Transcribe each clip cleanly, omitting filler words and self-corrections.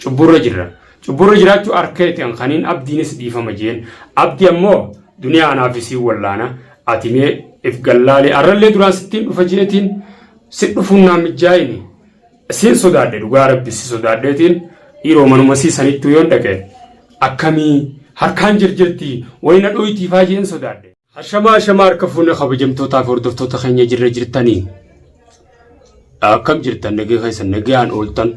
Cubburra jirra. Cubburra jiraachuu arkeeti an kaniin abdiinis dhiifama jeen. Abdi ammoo duniyaa anaaf isiin wallaana. Ati mee if gallaalee arrallee duraan sittiin dhufa jeetiin si dhufuun naa mijjaayini. Siin sodaadhe dhugaa rabbi si sodaadheetiin dhiiroo manuma sii sanittuu yoon dhaqe akkamii harkaan jirjirti wayna dhoytii faa jeen sodaadhe. Ashamaa ashamaa harka fuune kabajamtootaa fi hordoftoota keenya jirra jirtanii. Akkam jirtan nagee keessan nagayaan ooltan.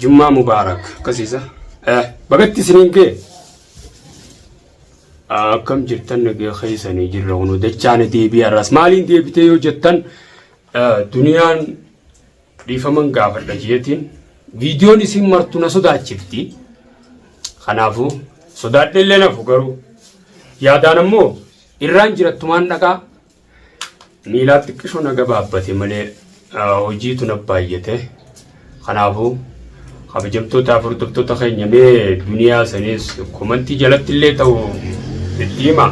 Jummaa mubaarak akkasiisa. Bagatti isiniin ga'e. Akkam jirtan nagee keessanii jirra kunuu dachaana deebii har'as maaliin deebitee yoo jettan duniyaan dhiifaman gaafadha jeetiin viidiyoon isin martu na sodaachifti. Kanaafuu sodaadhe illee nafu garuu yaadaan ammoo irraan jirattumaan dhaqaa Miilaa xiqqishoo na gabaabbate malee hojiitu na baay'ate. Kanaafuu kabajamtootaaf hordoftoota keenya mee duniyaa sanis komantii jalatti illee ta'u itti hima.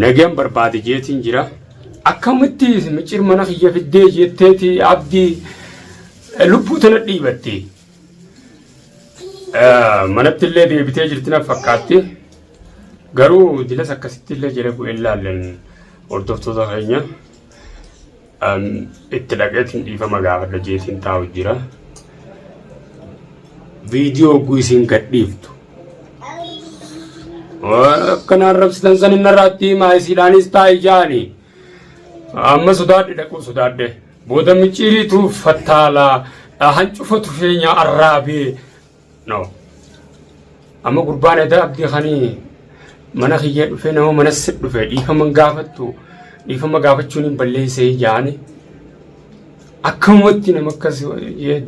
Nagaan barbaade jeetiin jira. Akkamitti micciir mana kiyya fiddee jetteeti abdii lubbuu tana dhiibatti. Manatti illee deebitee jirti na fakkaatti. Garuu dilas akkasitti illee jala bu'ee ilaallan hordoftoota keenya itti dhaqeetiin dhiifama gaafadha jeetiin taa'u jira. Viidiyoo hogguu isin gadhiiftu. Akkana arrabsitan san inni irraatti himaa isiidhaanis taa'i jaani. Amma sodaadhe dhaquu sodaadhe. Booda micciiriitu fattaalaa hancufa tufeenya arraabee. No. Amma gurbaan edaa abdii kanii mana kiyya dhufee nama mana si dhufe dhiifama hin gaafattu dhiifama gaafachuun hin balleessee jaani akkamumatti nama akkas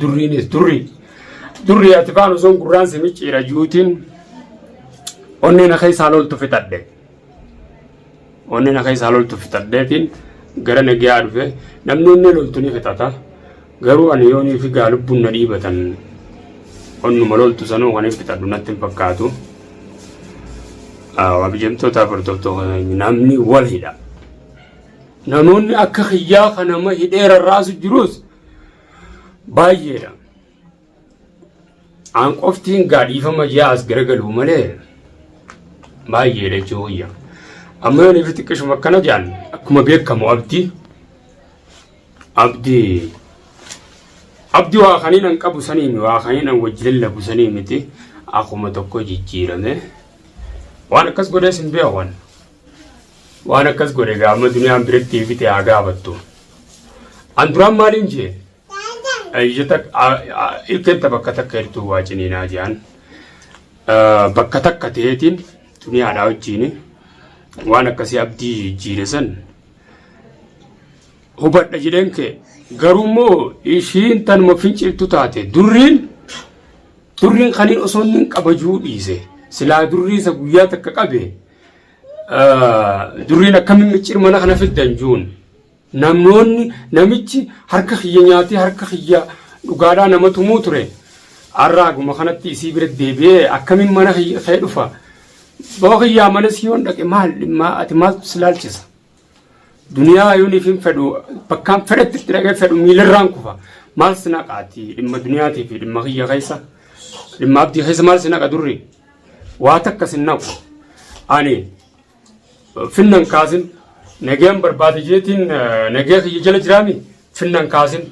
durriinis durri durri ati faan osoon gurraan si micciira juutiin onnee na keessaa loltu fixadhe. Onnee na keessaa loltu fixadheetiin gara nagayaa dhufe namni onnee loltu ni fixata. Garuu ani yoonii fi gaa lubbuun na dhiibatan onnuma loltu sanuu kan hin fixadhu natti hin fakkaatu. Kabajamtootaaf hordoftoota namni wal hidha. Namoonni akka kiyyaa kan nama hidhee rarraasu jirus baay'eedha. An qoftiin gaa dhiifama ji'a as garagaluu malee baay'eedha jechuu kiyya. Amma yoonii fi xiqqishuma akkana jedhan akkuma beekamu abdii abdii abdii waa kaniin an qabu saniimi waa kaniin an wajji lallabu sanii miti akkuma tokko jijjiirame waan akkas godhees hin beeku an. Waan akkas godhe gaa amma duniyaan biratti fite haa gaafattu. An duraan maaliin jee? Ija takka ilkeen ta bakka takka hirtuu waa ciniinaa jedhan. Bakka takka ta'eetiin duniyaadhaa wajjiin waan akkasii abdii jijjiire san hubadha jedheen kee garuu immoo ishiin tanuma finciltu taate durriin durriin kaniin osoo inni hin qabajuu dhiise silaa durrii isa guyyaa takka qabe durriin akkamiin micciir mana kana fiddan juun. Namoonni namichi harka kiyya nyaatee harka kiyya dhugaadhaa nama tumuu ture. Har'a haguma kanatti isii bira deebi'ee akkamiin mana kiyya kee dhufa? Boo kiyyaa mana sii yoon dhaqe maal dhimma ati maaltu si laalchisa? Duniyaa yoon ifin fedhu bakkaan fedhetti itti dhaqee fedhu miilarraan kufa. Maal si naqa ati dhimma duniyaatii fi dhimma kiyya keessa? Dhimma abdii keessa maal si naqa durri? Waa takka si naqu. Ani Finnan kaasin nagayaan barbaade jeetiin nagaya kiyya jala jiraami finnan kaasin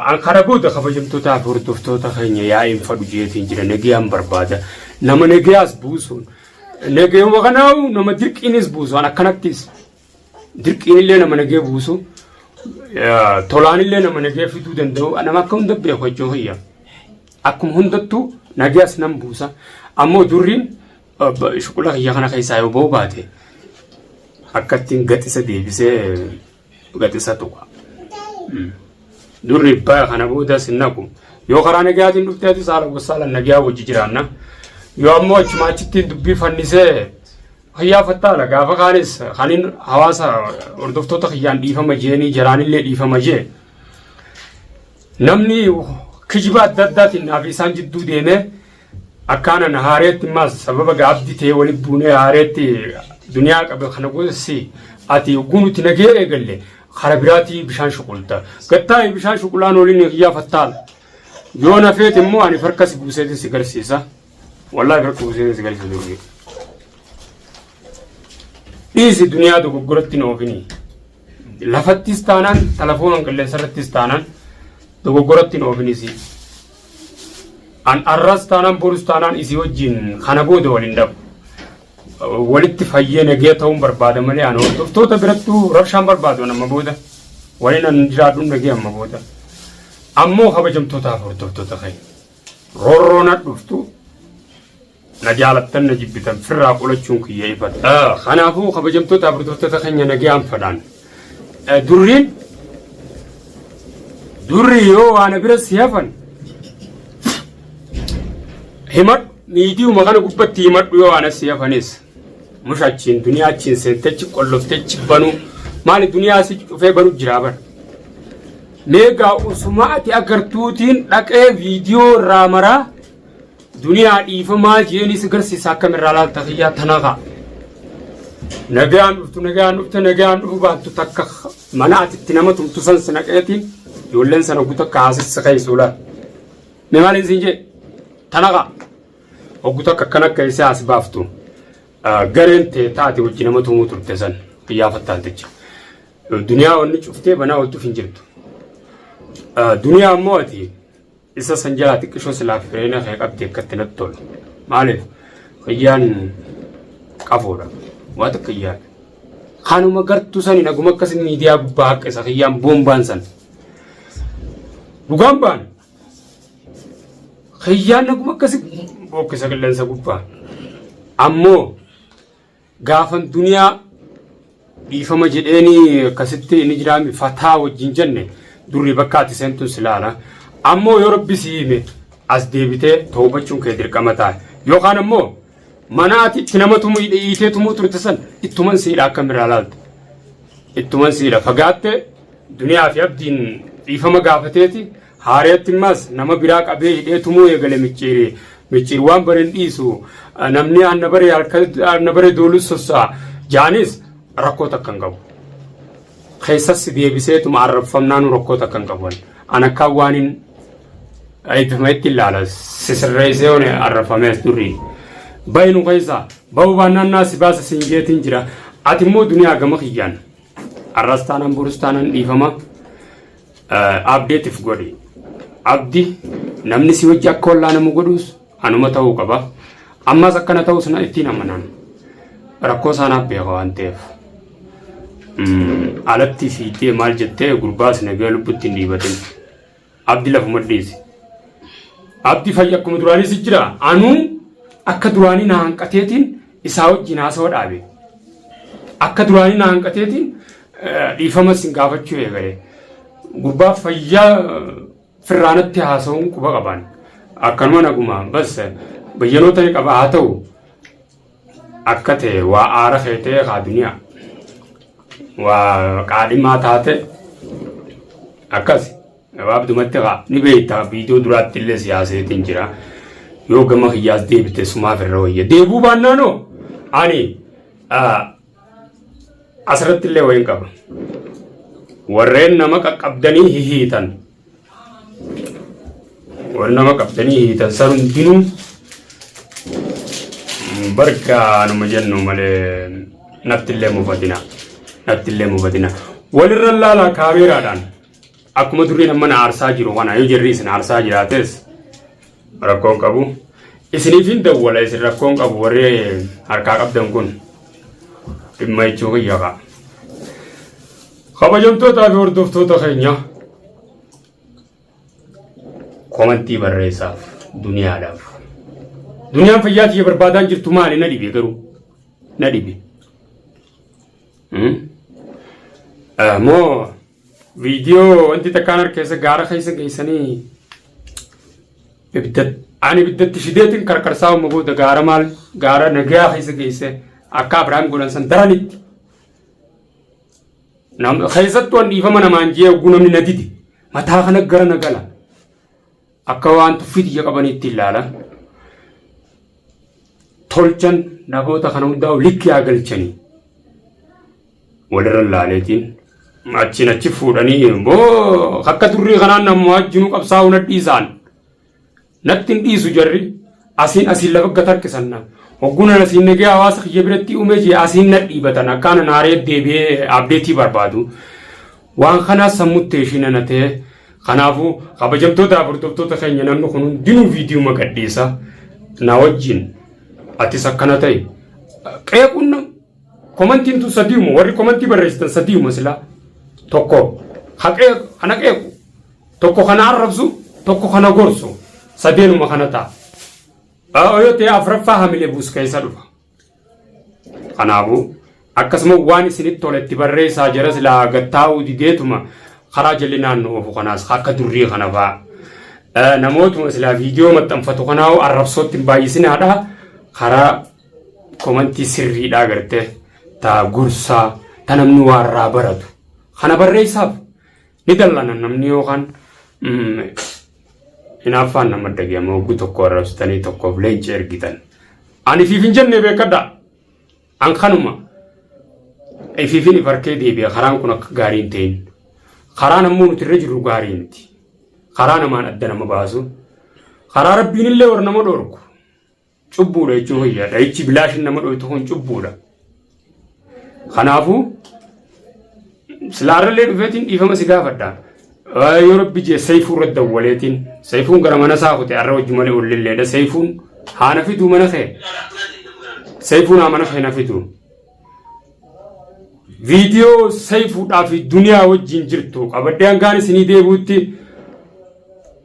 an kana booda kabajamtootaa fi hordoftoota keenya yaa'iin fadhu jeetiin jira nagayaan barbaada nama nagayaas buusuun nagayuma kanaawu nama dirqiinis buusu an akkanattis dirqiinillee nama nagaya buusu tolaanillee nama nagaya fiduu danda'u nama akka hunda beeku jechuu kiyya akkuma hundattuu nagayaas nan buusa ammoo durriin Shuqula kiyya kana keessaa yoo ba'uu baate akkattiin gaxisa deebisee gaxisa tuqa. Durri baya kana boodas hin naqu. Yoo karaa nagayaatiin dhuftee atis haala gossaalan nagayaa wajji jiraanna. Yoo ammoo achuma achittiin dubbii fannisee kiyyaa fattaala gaafa kaanis kanin hawaasa hordoftoota kiyyaan dhiifama jeenii jaraanillee dhiifama jee. Namni kijiba adda addaatiin naaf isaan jidduu deemee Akkaanan haareetti maas sababa gaabdi ta'ee wali buunee haareetti duniyaa qabe kana gosi ati yogguu nuti nagee eegalle Kara biraatii bishaan shuqulta. Gattaa'e bishaan shuqulaan waliin kiyyaa fattaala. Yoo na feete immoo ani farka si buuseetiin si garsiisa. Wallaahi farka buuseetiin si garsiisa durri. Dhiisi duniyaa dogoggoratti na oofini. Lafattis taanaan telefoonaan qilleensa irrattis taanaan dogoggoratti na oofinisi. An arras taanaan borus taanaan isii wajjin kana booda waliin dhabu. Walitti fayyee nagaya ta'uun barbaada malee an hordoftoota birattuu rabshaan barbaadu an amma booda. Waliin an jiraadhuun nagaya amma booda. Ammoo kabajamtootaaf hordoftoota keenya. Roorroo na dhuftu na jaalattan na jibbitan firraa qolachuun kiyya ifadha. Kanaafuu kabajamtoota hordoftoota keenya nagayaan fadhaan. Durriin durri yoo waan bira si hafan himadhu miidiyuma kana gubbatti himadhu yoo waan si hafanis musha achiin duniyaa achiin seentechi qolloftechi banuu maali duniyaa si cufee banu jiraa bara. Meegaa usuma ati agartuutiin dhaqee viidiyoo irraa maraa Duniyaa dhiifamaa jeeni si garsiisa akkam irraa laalta kiyyaa tana kaa. Nagaan dhuftu nagaan dhufte nagaan dhufu baattu takka mana ati itti nama tumtu san si naqeetiin ijoolleen sana guta kaasis si keessuu laal. Mee maaliin siin jee tana kaa. Hoggu takka akkana keessee as baaftu gareen tee taate wajji nama tumuu turte san kiyyaa fattaalticha. Duniyaa wanni cuftee banaa ooltuuf hin jirtu. Duniyaa ammoo ati Isa san jalaa xiqqishoo silaa fireena kee qabdi akkatti natti tolu. Maaliif? Kiyyaan qafoodha. Waa takka hin yaadu. Kanuma gartuu sani naguma akkas miidiyaa gubbaa haqa isa kiyyaan boombaan san. Dhugaan baan. Kiyyaan naguma akkasi bookkisa qilleensa gubbaa. Ammoo Gaafan duniyaa dhiifama jedheeni akkasitti inni jiraami fataa wajjin jenne durri bakka ati seentun si laala. Ammoo yoo rabbi si hime as deebitee toobachuun kee dirqama ta'a. Yookaan ammoo mana ati itti nama tumuu dhiitee tumuu turte san ittuman siidha akka miraa laalta. Ittuman siidha fagaatte duniyaa fi abdiin dhiifama gaafateeti Haarayatti immaas nama biraa qabee hidhee tumuu eegale Micciiri. Micciir waan bare hin dhiisu. Namni hanna bare hanna bare doolus sosso'a. Jaanis rakkoo takka hin qabu. Keessas deebiseetuma arrabfamnaanu rakkoo takka hin qabu. An akkaan waan hin eebbifametti ilaala. Sisirreessee one arrabfamees durri. Bahi nu keessaa. Bahuu baannaan naa si baasa siin jeetiin jira. Ati immoo duniyaa gama kiyyaan. Arras taanaan borus taanaan dhiifama. Update if godhi. Abdi namni si wajji akka wallaanamu godhus anuma ta'uu qaba. Ammas akkana ta'us na ittiin amanaan. Rakkoo isaanaaf beeka waan ta'eef. Alatti fiigdee maal jettee gurbaas nagaa lubbutti hin dhiibatin. Abdi lafuma dhiisi. Abdi fayya akkuma duraanii si jira. Anuu akka duraanii na hanqateetiin isaa wajjin haasawa dhaabe. Akka duraanii na hanqateetiin dhiifama sin gaafachuu eegale. Gurbaa fayyaa firraanatti haasawuun quba qabaan. Akkanuma naguma bas bayyanoota ni qaba haa ta'u akka ta'e waa aara kee ta'e kaa duniyaa. Waa qaadhimaa taate akkas. Gabaabdumatti kaa ni beekta viidiyoo duraatti illee siyaaseetiin jira. Yoo gama kiyyaas deebite sumaaf irra wayya. Deebuu baannaanoo ani asirratti illee wayin qaba. Warreen nama qaqqabdanii hihiitan. Warri nama qabdanii hiitan san hundinuu bargaa numa jennu malee natti illee mufatina. Natti illee mufatina. Walirra laalaa kaameeraadhaan. Akkuma durriin amma na aarsaa jiru kana yoo jarri isin aarsaa jiraates rakkoon qabu. Isiniifin dawwala isin rakkoon qabu warri harkaa qabdan kun dhimma jechuu kiyya kaa. Kabajamtootaa fi hordoftoota keenya komantii barreessaaf duniyaadhaaf. Duniyaan fayyaa tiyya barbaadaan jirtu maali na dhibe garuu na dhibe. Moo Viidiyoo wanti takkaan harkeessa gaara keessa geessanii ibidda ani ibiddatti fideetiin karkarsaa uuma booda gaara maal gaara nagayaa keessa geesse akka Abiraam godhan san daranitti. Keessattuu an dhiifama namaan jee oguu namni na dide mataa kana gara na gala akka waan tuffii tiyya qabaniitti ilaala. Tolchan namoota kana hundaa'u likki haa galchanii. Walirra laaleetiin. Achiin achi fuudhanii boo akka durrii kanaan nama wajjinuu qabsaa'uu na dhiisaan. Natti hin dhiisu jarri asiin asiin lafa gad harkisan na. Hogguun ana asiin nagee hawaasa kiyya biratti uumee jee asiin na dhiibatan akkaan ana haaree deebi'ee abdeetii barbaadu. Waan kanaa sammutti ishii nana ta'e kanaafuu kabajamtoota hordoftoota keenya namni kun hundinuu viidiyoo gadhiisa na wajjin atis akkana ta'e qeequun komantiin tun sadiuma warri komantii barreessitan sadiuma silaa tokko kana qeequ Tokko kana arrabsu, tokko kana gorsu, sadeenuma kana ta'a. Yoo ta'e afraffaa hamilee buus keessa dhufa. Kanaafuu akkasuma waan isinitti tole itti barreessaa jara silaa gattaa'uu dideetuma karaa jalli naannoo oofu kanaas akka durrii kana fa'a. Namootuma silaa viidiyoo maxxanfatu kanaa arrabsootti hin baay'isinaadha. Karaa komantii sirriidhaa gartee ta gorsaa ta namni waa irraa baratu. Kana barreessaaf. Ni dallana namni yookaan hinaaffaan nama dhaga'ama hogguu tokko arrabsitanii tokkoof leenca ergitan. Ani ifiif hin jenne beekadha. An kanuma ifiifin if harkee deebi'a karaan kun akka gaarii hin ta'in. Karaan ammoo nuti irra jirru gaarii miti. Karaa namaan adda nama baasu. Karaa rabbiin illee warra nama dhorku. Cubbuudha jechuun hoyya. Dhahichi bilaashin nama dhoytu kun cubbuudha. Kanaafuu silaarrallee dhufeetiin dhiifama si gaafadha. Yoo rabbi jee sayfuu irra dawwaleetiin sayfuun gara mana isaa kute arra wajji malee ollilleedha sayfuun haa na fiduu mana kee. Sayfuun haa mana kee na fiduu. Viidiyoo sayfuudhaa fi duniyaa wajjin jirtu qabadhee hangaan isinii deebi'utti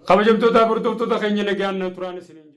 kabajamtoota hordoftoota keenya nagaan na turaan isiniin.